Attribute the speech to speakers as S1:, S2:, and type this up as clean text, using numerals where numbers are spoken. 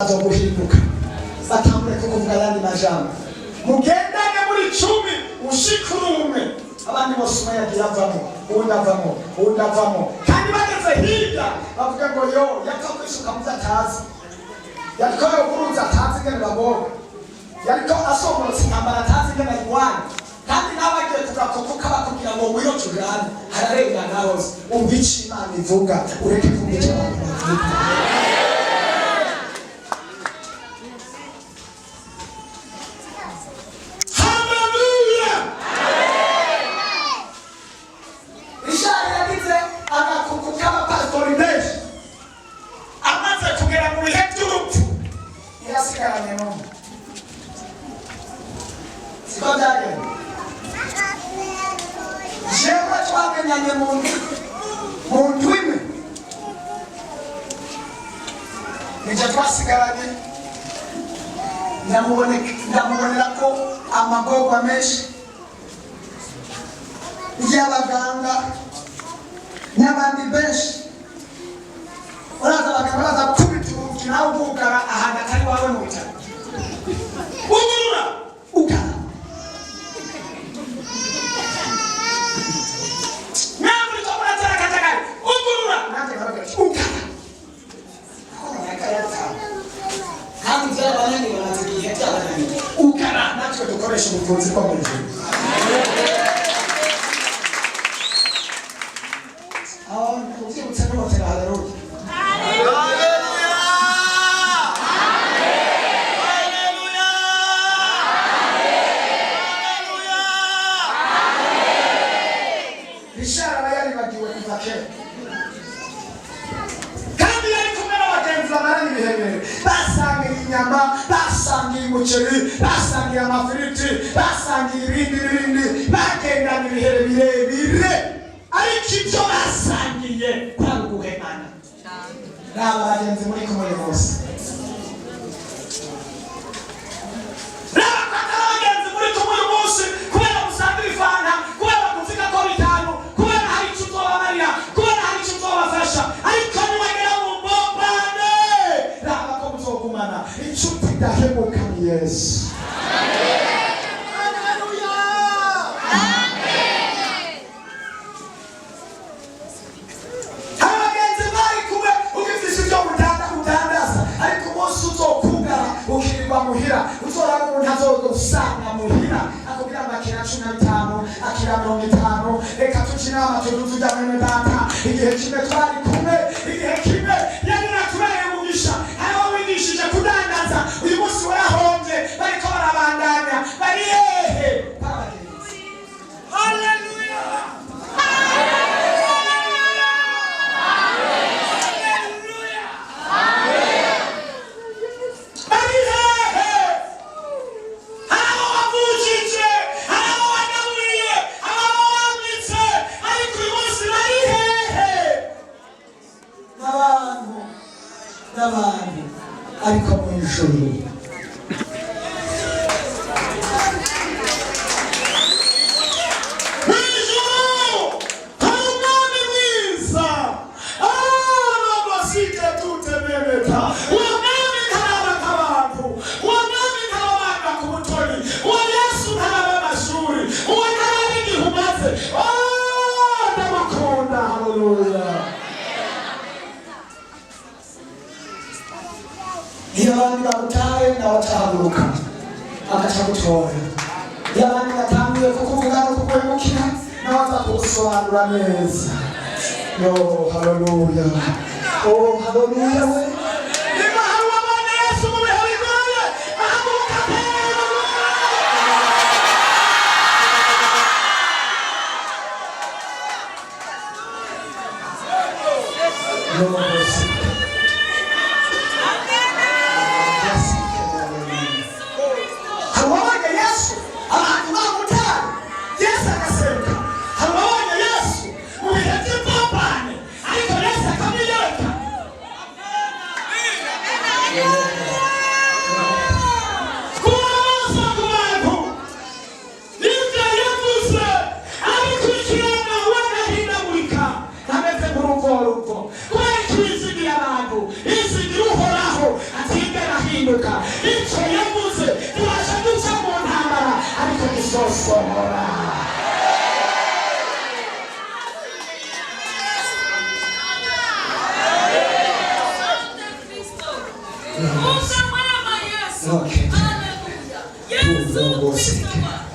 S1: Bazoguhinduka, batangure kukuvuga ayandi majambo. Mugendane muri 10, ushika uri umwe, abandi bose umwe yagiye avamo, uwundi avamo, uwundi avamo, kandi bageze hirya bavuga ngo yo yapfa kwisuka mu byo atazi, yariko yoguruza atazi ingene baboga, yariko asomborotse intambara atazi ingene ayirwanya. Kandi nawe agiye kugakoko kabakubwira ngo ngwino tujane, hararengana hose. Umva ico Imana ivuga, ureke kumva ico abantu bavuga. Haleluya! Richard yagize agakuku k'abapasitori benshi. Amaze kugera mu bihe by'urupfu, ntiyasigaranye n'umwe. Siko byagenda. Jewe twamenyanye mu ndwi imwe, nije twasigaranye. Ndamubonera ko amagorwa menshi y'abaganga n'abandi benshi. Uraza, abaganga baza gukubita urugi, nawe ugugara ahantu atari wawe mu bitaro, ugurura, ugara. Nawe uriko muratera akajagari, ugurura. Nanjye nkababwira ati ugara, kuko umuntu yatawe kandi byarabananiye, bamaze igihe byabananiye. Ugara. Natwe dukoresha ubuvuzi bwo mu ijuru. Aho ubyibutse n'umutera haleluya.
S2: Haleluya! Haleluya! Haleluya!
S1: Richard aba yaribagiwe kuva kera, kandi yari kumwe n'abagenzi bamaranye ibihe birebire, basangiye inyama, basangiye umuceri, basangiye amafiriti, basangiye ibindi n'ibindi, bagendana ibihe birebire, ariko ibyo basangiye kwari uguhemana. Raba bagenzi muri kumwe uyu munsi, raba ko atari abagenzi muri kumwe uyu munsi kubera musangira ifanta, kubera kuziga ko bitanu, kubera hari icyo uzobamarira, kubera hari icyo uzobafasha. Ariko niwagera mu mbobane, raba ko muzogumana. Inshuti idahemuka ni Yesu.
S2: Haleluya!
S1: Hari abagenzi bari kumwe ugifise ibyo mutanda udandaza, ariko umunsi uzokugara ukirirwa muhira, uzoraba umuntu azogusanga muhira akubwira ngo akira 15, akira 50, reka tuce inama, tuduze ujya mwene data. Igihe kimwe twari kumwe, igihe kimwe yari natubereye umugisha. Hari abo wigishije kudandaza, uyu munsi warahombye, bariko barabandanya. Bari hehe? Barabagenzi.
S2: Haleluya! Haleluya! Haleluya!
S1: Bari hehe? Hari abo wavujije, hari abo wagaburiye, hari abo wambitse, ariko uyu munsi bari hehe? N'abantu, n'abantu, ariko mu ijuru. Mu ijuru hari umwami mwiza. Amasike tutememeta. Uwo mwami ntaraba nk'abantu, uwo mwami ntarabanga ku butoni, uwo Yesu ntaraba amashuri, uwo ntaraba igihe umaze. Oh, ndamukunda! Haleluya! Iyo abandi bagutaye, nawe atahaguruka agaca gutora. Iyo abandi batanguye kukuvuga no kuguhemukira, nawe aza kugusobanura neza. Yo, haleluya! Oh, haleluya we! Niba hari uwabonye Yesu mu bihe bigoye, ahaguruka atere. Yo, hari uwabonye Yesu abantu bamutaye, Yesu agaseruka. Hari uwabonye Yesu mu bihe by'imbambane, ariko Yesu akamwiyereka. Kizohinduka. Icyo yavuze, tubasha duca mu ntambara, ariko kizosohora.
S3: Asante Kristo. Mungu mwema Yesu.
S1: Okay.
S3: Haleluya. Yesu Kristo Bwana.